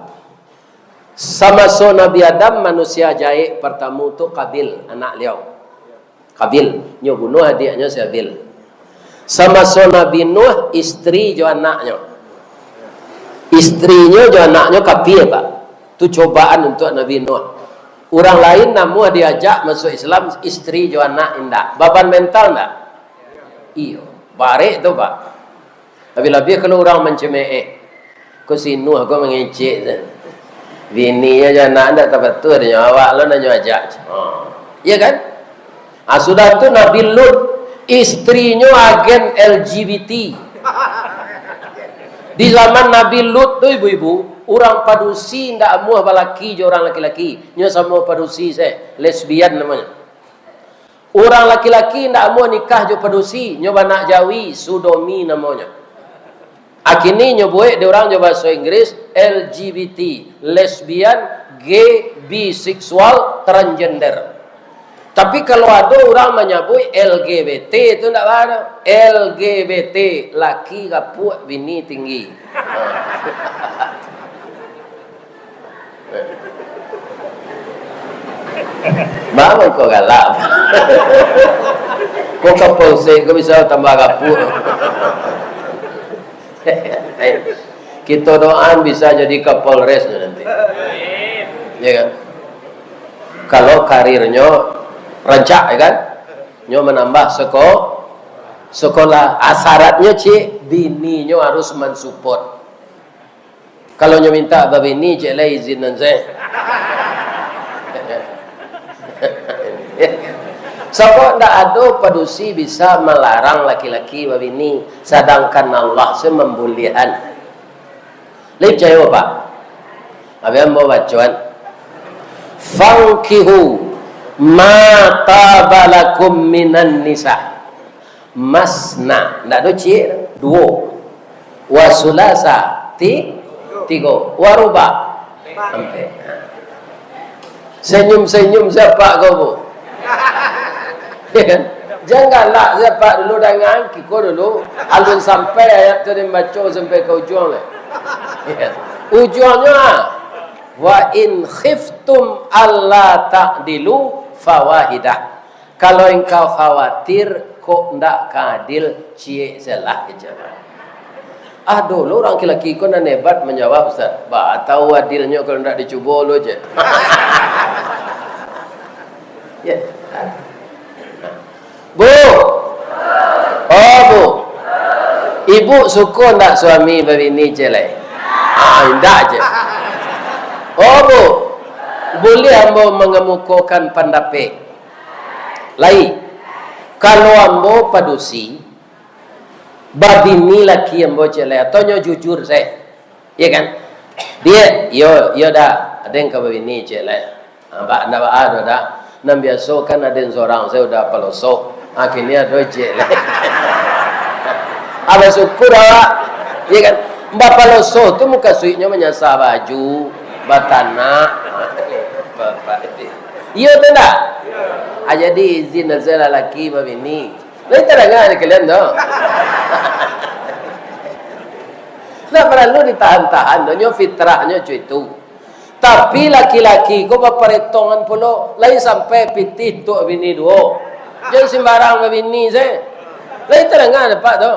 Samaso Nabi Adam, manusia jahek partamo tu Kabil, anak liau. Kabil, nyo bunuah adiaknyo si Habil. Samaso Nabi Nuh, istri jo anaknyo. Istrinyo jo anaknyo kapia, Pak. Tu cobaan untuak Nabi Nuh. Urang lain namuah diajak masuak Islam, istri jo anak indak. Baban mental ndak? Iyo. Barek tu, Pak. Labiah-labiah kalau urang mancemeeh. Ko si Nuh ko mangecek tu. Bininyo jo anak ndak tapatuah dek nyo, awak lo nan nyo ajak. Ha. Iyo kan? Ah, sudah tu Nabi Lut, istrinyo agen L G B T. Di zaman Nabi Lut tu, ibu-ibu, urang padusi indak amuah balaki jo urang laki-laki. Nyo samo padusi se, lesbian namonyo. Urang laki-laki indak amuah nikah jo padusi, nyo banak jawi, sodomi namonyo. Akhirnyo nyo buek dek urang jo bahaso Inggris, L G B T, lesbian, gay, biseksual, transgender. Tapi kalau ado urang manyabuik L G B T tu ndak baa doh. L G B T, laki gapuak, bini tinggi. Baa mangko galak? Ko kapolsek ko bisa tambah gapuak. Kito doaan bisa jadi kapolres tu nanti. Ya kan? Kalau karirnyo rancak, ya kan? Nyo manambah seko-, sekolah. Ah, syaratnyo, cik, bininyo harus mansupport. Kalau nyo mintak babini, cek lai izinan se. Sabab ndak ado padusi bisa malarang laki-laki babini, sadangkan Allah se mambuliahan. Lai picayo, Pak? Abih ambo bacoan. "Fankihu ma taba lakum minan nisa." Masna, ndak ado ciek, duo. Wa sulasa, ti-, tigo. Wa ruba, ampek. Senyum-senyum siapa kau, Bu? Ya kan? Jan galak siapa dulu, dangan kiko dulu. Alun sampai ayat tu dibaco sampai ka ujuang lai. Ya. Ujuangnyo, ah, "Wa in khiftum alla ta'dilu fawahidah." Kalau engkau khawatir, kok ndak ka adil, ciek se lah, kecek. Ado lo urang laki-laki ko nan hebat manjawab, Ustaz. Baa tau adilnyo kalau ndak dicubo lo, cek. Ya. Bu. Oh, Bu. Ibu suko ndak suami babini, cek lai? Ah, indak, cek. Oh, Bu. Buliah ambo mangamukokan pandapek? Lai, kalau ambo padusi, babini laki ambo, cek lai, atau nyo jujur se, ya kan? Diak, iyo, iyo dah, aden ka babini, cek lai. Ah, ba-, ndak baa doh dah. Nan biaso kan aden sorang se udah paloso. Akhirnyo ado, cek lai. Ah, basyukur awak, ya kan? Bapaloso tu mukasuiknyo manyasa baju, batanak. Bapak itu. Iyo tu ndak? Ah, jadi izin sajo lah laki babini. Lai tadanga dek kalian tu? Ndak paralu ditahan-tahan tu, nyo fitrahnyo cak itu. Tapi laki-laki ko baparetongan pulo, lai sampai pitih untuak bini duo. Jan simbarang babini se. Lai tadanga dek Apak tu?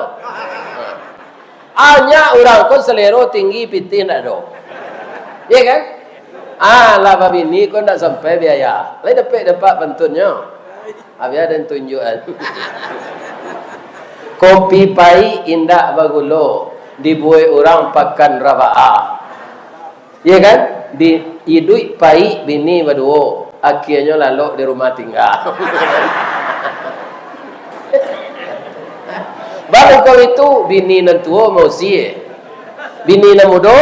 Banyak urang ko salero tinggi, pitih ndak ado. Iya kan? Ah, lah babini ko ndak sampai biaya. Lai dapek dek Apak pantunnyo? Abih ado tunjuakan. Kopi paik indak bagulo, dibuek urang pakan rabaa. Iya kan? Di, iduik paik bini baduo, akianyo lalok di rumah tingga. Baru kau itu, bini nan tuo mausia. Bini nan mudo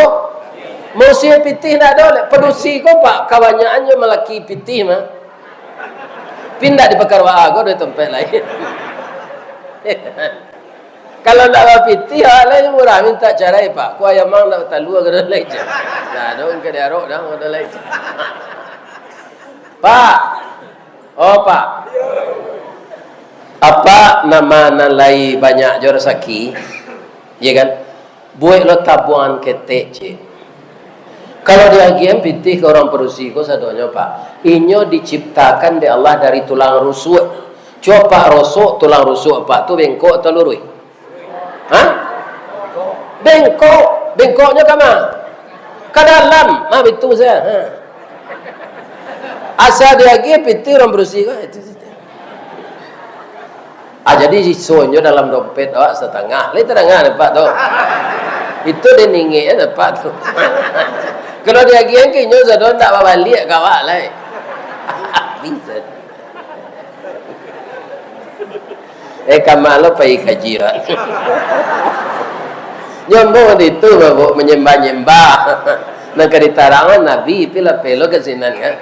mausia, pitih ndak ado lai. Padusi ko, Pak, kabanyakannyo malaki pitih mah. Pi ndak dipakaro baa ko dari tampek lain. Kalau ndak bapitih, awak lai murah minta carai, Pak. Ko ayam ang ndak batalua ko lai, ceh. Nah, dong ka diarok dah, ko lai, ceh. Pak. Oh, Pak. Apak nama nan lai banyak jo rasaki, iya kan? Buek lo tabuangan ketek, cik. Kalau diagiahan pitih ka urang padusi ko sadonyo, Pak, inyo diciptakan dek Allah dari tulang rusuk. Cubo Apak rosok tulang rusuk Apak tu bengkok atau luruih? Hah? Bengkok. Bengkoknyo ka ma? Ka dalam. Ha, bitu sajo. Ha. Asa diagiah pitih urang padusi ko, itu sajo. Ah, jadi isonyo dalam dompet awak satangah. Lai tadanga dek Apak tu. Itu den ingekkan dek Apak tu. Kalau diagiahan ka inyo sado, ndak babaliak ka awak lai. Bisa. Eh, kama lo pai kaji, Pak. Nyombong di tu, mabok manyambah-nyambah. Nan ka ditarangan Nabi, pi lapeh lo ka sinan, kan?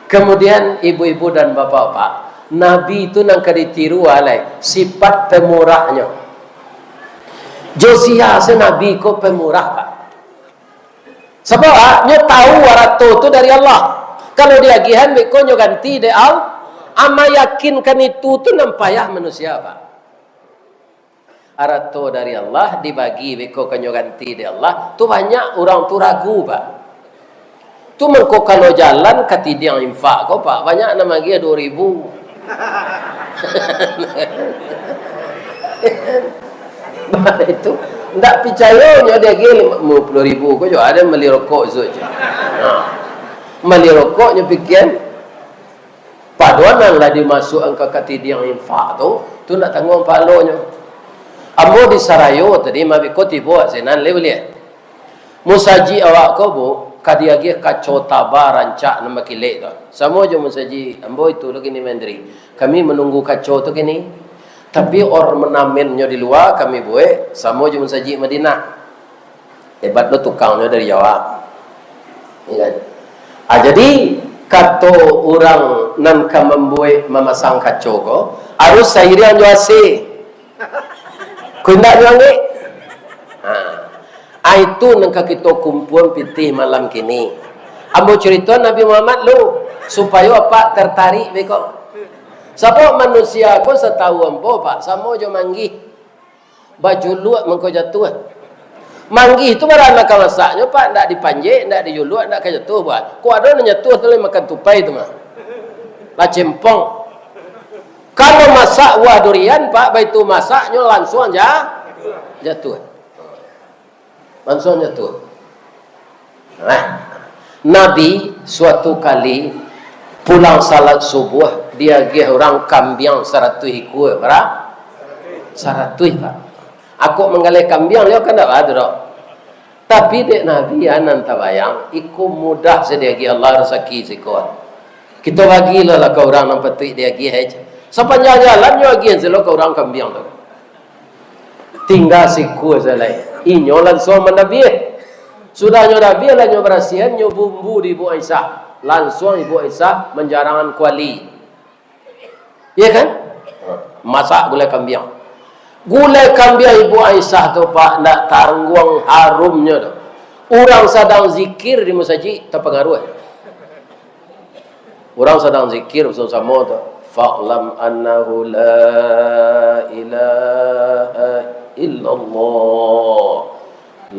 Kemudian, ibu-ibu dan bapak-bapak, Nabi tu nan ka ditiru alai, sifat pemurahnyo. Jo sia se Nabi ko pemurah, Pak. Sabab, ah, nyo tahu arato tu dari Allah. Kalau diagiahan, beko nyo ganti dek Allah. Ama yakinkan itu tu nan payah manusia, Pak. Arato dari Allah, dibagi beko ka nyo ganti dek Allah, tu banyak urang tu ragu, Pak. Tu mangko kalau jalan ka tidiang infak ko, Pak, banyak nan magiah duo ribu. Itu ndak picayo nyo diagiah limo puluah ribu ko jo, ado mali rokok sudah. Nah, mali rokok nyo pikian, padohal nan lah dimasuakkan ka katidiang infak tu, tu ndak tangguang pahalonyo. Ambo di Sarayo tadi, mabiko tibo sinan lai baliak. Musajik awak ko, Bu, ka diagiah kaco taba rancak nan bakilek tu. Samo jo musajik ambo itu lo kini mandiri. Kami manunggu kaco tu kini. Tapi ornamennyo di lua kami buek samo jo musajik Madinah. Hebat lo tukangnyo dari Jawa. Iya kan? Ah, jadi, kato urang nan ka mambuek mamasang kaco ko, harus sairiang jo A C. Ko indak nyo angek. Ha. Ah, itu nan ka kito kumpuan pitih malam kini. Ambo carito Nabi Muhammad lu, supayo Apak tartarik beko. Sabab manusia ko satahu ambo, Pak, samo jo manggih. Bajuluak mangko jatuah. Manggih tu bara nan ka masaknyo, Pak, ndak dipanjek, ndak dijuluak, ndak ka jatuah, buah. Kok ado nan jatuah tu lai makan tupai tu mah. Lah cempong. Kalau masak buah durian, Pak, baitu masaknyo lansuang ja-, jatuah. Lansuang jatuah. Nah, Nabi suatu kali pulang salat subuh, diagiah urang kambiang saratuih ikua, bara? Saratuih, Pak. Akok manggaleh kambiang, yo kan ndak baa tu doh. Tapi dek Nabi, ya, nan tabayang, iko mudah se diagiah Allah rasaki siko. Kito bagilah lah ka urang nan patuik diagiah aja. Sapanjang jalan nyo agiah selo ka urang kambiang tu. Tingga sikua se lai. Inyo lansuang mandabiah. Sudah nyo dabiah, lah nyo barasiahan, nyo bumbu di Ibu Aisyah. Lansuang Ibu Aisyah manjarangan kuali. Iya kan? Masak gulai kambiang. Gulai kambiang Ibu Aisyah tu, Pak, ndak tangguang harumnyo tu. Urang sadang zikir di musajik, tapangaruah. Urang sadang zikir basamo-samo tu, "Fa'lam annahu la ilaha illallah.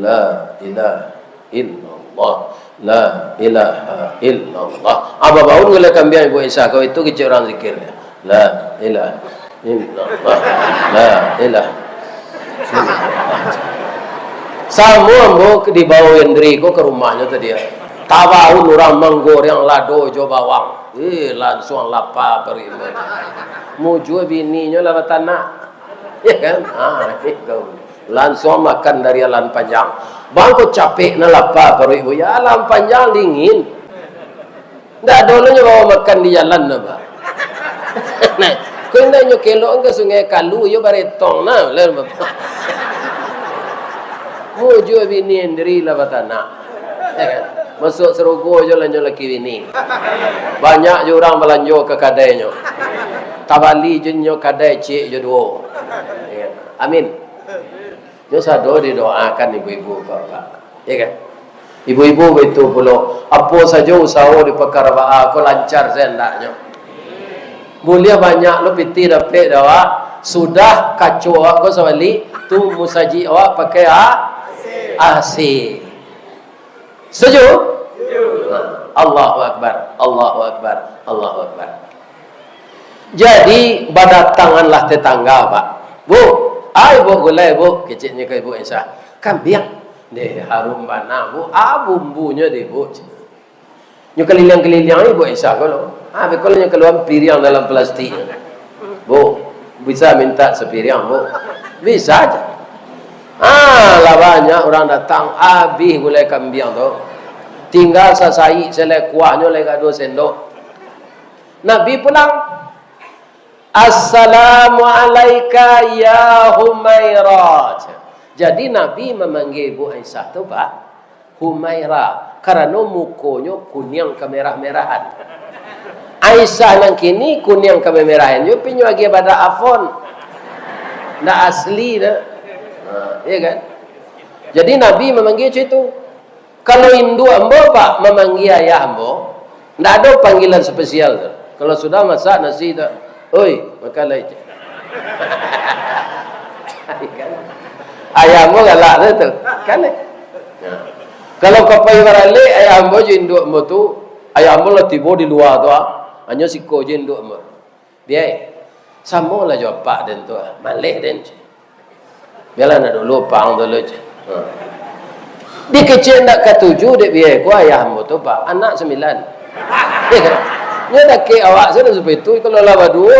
La ilaha illallah. La ilaha illallah." Ah, babaun gulai kambiang Ibu Aisyah, kau itu kecek urang zikir. La ilaha illallah. La ilaha. Samo ambo dibawa Hendri ko ka rumahnyo tadi, ya. Tabaun urang manggoreng lado jo bawang. Eh, lansuang lapa paruik ambo. Mujua bininyo lah batanak. Ya kan? Ha, itu. Lansuang makan dari alah panjang. Bang, ko capek nah lapa paruik ambo. Ya, alah panjang dingin. Ndak ado lo nyo bawa makan di jalan tu, Pak. Nah, ko indak nyo kelok ka Sungai Kalu, yo baretong nah, lah, Bapak. Mujua bini sandiri lah batanak. Ya kan? Masuak sarugo jo lah nyo laki bini. Banyak jo urang balanjo ka kadainyo. Tabali jo nyo kadai ciek jo duo. Ya kan? Amin. Nyo sado didoakan ibu-ibu, bapak-bapak. Ya kan? Ibu-ibu baitu pulo, apo sajo usaho di pakara baa ko lancar sajo andaknyo. Buliah banyak lo pitih dapek dek awak, sudah kaco awak ko sabalik, tu musajik awak pakai a-, A C. Setuju? Nah, Allahu Akbar, Allahu Akbar, Allahu Akbar. Jadi, badatanganlah tetangga, Pak. "Bu, ai, Bu, gulai, Bu," keceknyo ka Ibu Aisyah. "Kambiang." "Deh, harum bana, Bu. Ah, bumbunyo deh, Bu." Nyo kaliliang-kaliliang Ibu Aisyah ko lo. Ah, beko lo nyo kalua piriang dalam plastik. "Bu, bisa minta sapiriang, Bu?" "Bisa aja." Ah, lah banyak urang datang, abih gulai kambiang tu. Tinggal sasaik, salai kuahnyo lai ka duo sendok. Nabi pulang. "Assalamu alaika ya Humairah." Jadi Nabi mamanggia Ibu Aisyah tu, Pak, Humairah, karano mukonyo kuniang kamerah-merahan. Aisyah nan kini kuniang kamerah-merahan, yo pinyo agiah badak Avon. Ndak asli dah. Ha, iya kan? Jadi Nabi mamanggia cak itu. Kalau induak ambo, Pak, mamanggia ayah ambo, ndak ado panggilan spesial tu. Kalau sudah masak nasi tu, "Oi, makan lai, cek." Ayah ambo galak tu, tu. Kan, eh? Nah. Kalau ka pai baralek, ayah ambo jo induak ambo tu, ayah ambo lah tibo di lua tu, ah. Hanyo siko jo induak ambo. Biai, samo lah jo apak den tu, ah. Maleh den, cek. Bialah nak dulu pang tu lo, cek. Ha. Dikecek ndak katuju dek biai ko ayah ambo tu, Pak. Anak sambilan. Nyo dakek awak sajo supayo tu, kalau lah baduo.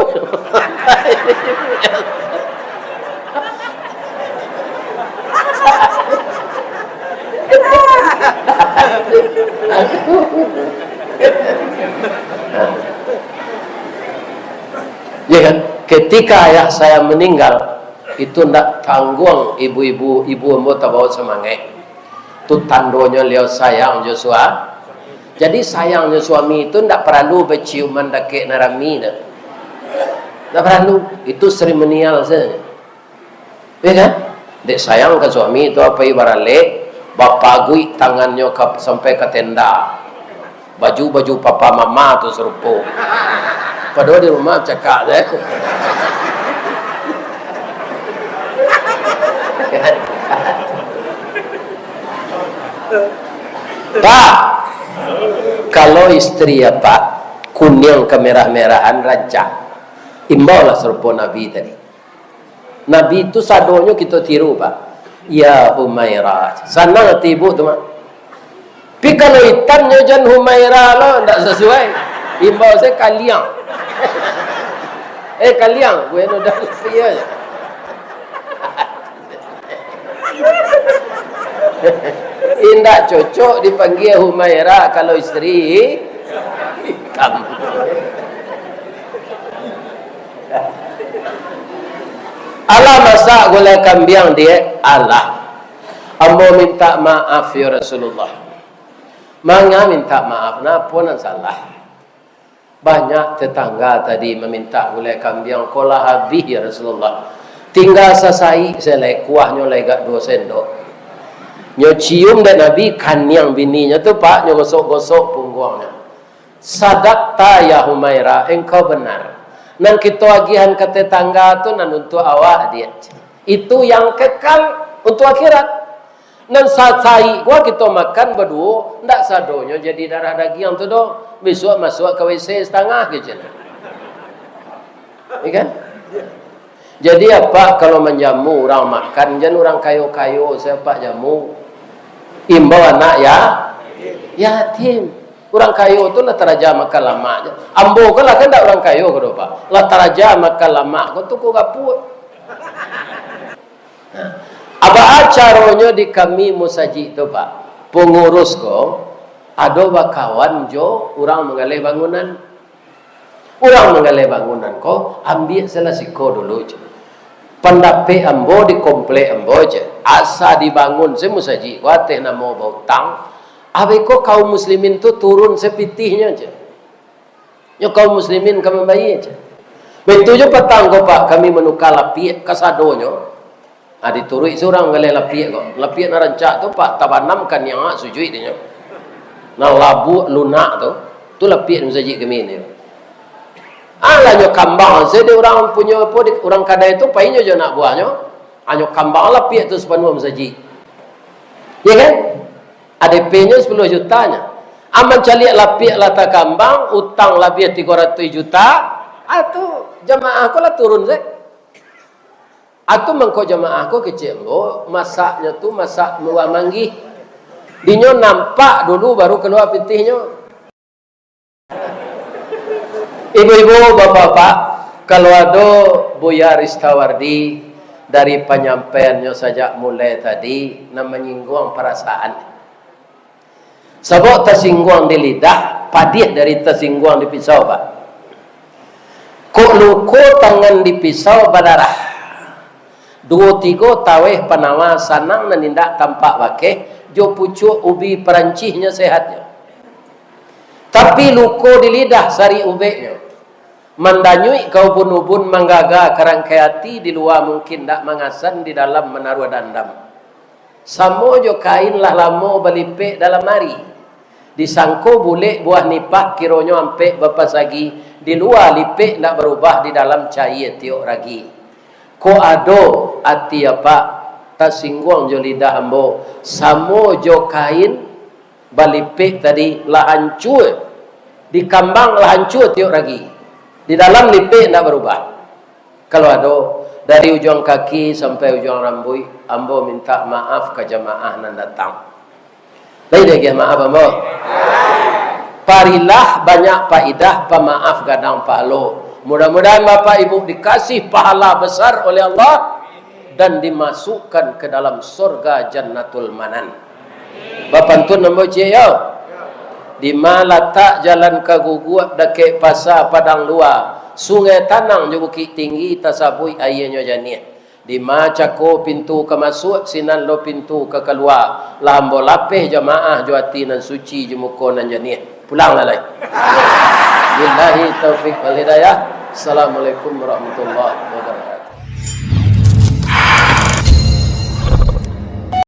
Ya kan? Ketika ayah saya meninggal, itu ndak tangguang ibu-ibu, ibu ambo tabawa samangaik. Tu tandonyo liau sayang jo sua-, jadi sayang jo suami tu ndak paralu baciuman dakek nan rami tu. Ndak paralu. Itu seremonial sajo. Ya kan? Dek sayang ka suami tu, pai baralek, bapaguik tangannyo ka, sampai ka tenda. Baju-baju papa mama tu sarupo. Padahal di rumah cakak je. Pak, kalau istri apak kuniang kamerah-merahan rancak, imbaulah sarupo Nabi tadi. Nabi tu sadonyo kito tiru, Pak. Ya Humairah. Sanang ati ibu tu mah. Pi kalau itamnyo jan Humairah lo, ndak sasuai. Imbau se kaliang. Eh, kaliang, bueno dah, iyo je. Indak cocok dipanggia Humairah kalau istri itam. Alah masak gulai kambiang, diak? Alah. Ambo minta maaf, ya Rasulullah. Manga minta maaf, napo nan salah? Banyak tetangga tadi maminta gulai kambiang, ko lah abih, ya Rasulullah. Tingga sasaik se lai, kuahnyo lai agak duo sendok. Nyo cium dek Nabi, kaniang bininyo tu, Pak, nyo gosok-gosok pungguangnyo. Sadakta ya Humaira, engkau benar. Nan kito agiahan ka tetangga tu nan untuak awak, diak. Itu yang kekal untuak akhirat. Nan sasaik ko kito makan baduo, ndak sadonyo jadi darah dagiang tu doh. Bisuak masuak ka W C satangah ke je. Ya kan? Jadi, apak kalau manjamu urang makan, jan urang kayo-kayo se apak jamu. Imbau anak ya, yatim. Urang kayo tu lah taraja makan lamak je. Ambo ko lah kan dak urang kayo ko doh, Pak. Lah taraja makan lamak ko tu ko gapuak. Nah, abaa caronyo di kami musajik tu, Pak? Pangurus ko ado bakawan jo urang manggaleh bangunan. Urang manggaleh bangunan ko, ambiak salah siko dulu, ceh. Pandapek ambo di komplek ambo, ceh. Asa dibangun se musajik ko ateh namo bautang, abih ko kaum muslimin tu turun se pitihnyo, ceh. Nyo kaum muslimin ka mambayia, ceh. Baitu jo patang ko, Pak, kami manuka lapiak kasadonyo. Ah, dituruik surang galeh lapiak ko. Lapiak nan rancak tu, Pak, tabanam kaniang sujuik dinyo. Nan labuak lunak tu, tu lapiak di musajik kami ni. Ah, lah nyo kambang se di urang punyo apo, di urang kadai tu, painyo jo anak buahnyo. Ah, nyo kambang lapiak tu sapanuah musajik. Ya kan? A D P-nyo sapuluah juta nyo. Ah, mancaliak lapiak lah takambang, utang labiah tigo ratuih juta, ah, tu jamaah ko lah turun se. Atu mangko jamaah ko kecek ambo, masaknyo tu masak buah manggih. Dinyo nampak dulu baru kalua pitihnyo. Ibu-ibu, bapak-bapak, kalau ado Buya Ristawardi dari panyampaiannyo sajak mulai tadi, nan manyingguang parasaan. Sabab tasingguang di lidah, padiah dari tasingguang di pisau, Pak. Kok luko tangan di pisau badarah, duo tigo taweh panawa sanang nan indak tampak bakeh, jo pucuak ubi Parancihnyo sehatnyo. Tapi luko di lidah sarik ubeknyo, mandanyuik ka ubun-ubun, manggaga ka rangkai ati, di lua mungkin ndak mangasan, di dalam manaruah dandam. Samo jo kain lah lamo balipek dalam ari. Disangko bulek buah nipah, kironyo ampek bapasagi, di lua lipek ndak barubah, di dalam caia tiok ragi. Kok ado ati apak tasingguang jo lidah ambo, samo jo kain balipek tadi lah hancua, di kambang lah hancua tiok ragi, di dalam lipek ndak barubah. Kalau ado, dari ujuang kaki sampai ujuang rambuik, ambo mintak maaf ka jamaah nan datang. Lai diagiah maaf ambo? Parilah banyak paidah, pamaaf gadang pahalo. Mudah-mudahan Bapak Ibu dikasih pahala besar oleh Allah dan dimasukkan ke dalam sorga Jannatul Manan. Bapantun ambo ciek yo. Dima latak jalan ka Guguak, dakek Pasa Padang Lua, Sungai Tanang jo Bukik Tinggi, tasabuik aianyo janiah. Dima cako pintu ka masuak, sinan lo pintu ka kalua. Lah ambo lapeh jamaah jo ati nan suci, jo muko nan janiah. Pulanglah lai. Billahi taufik wal hidayah. Assalamualaikum warahmatullahi wabarakatuh.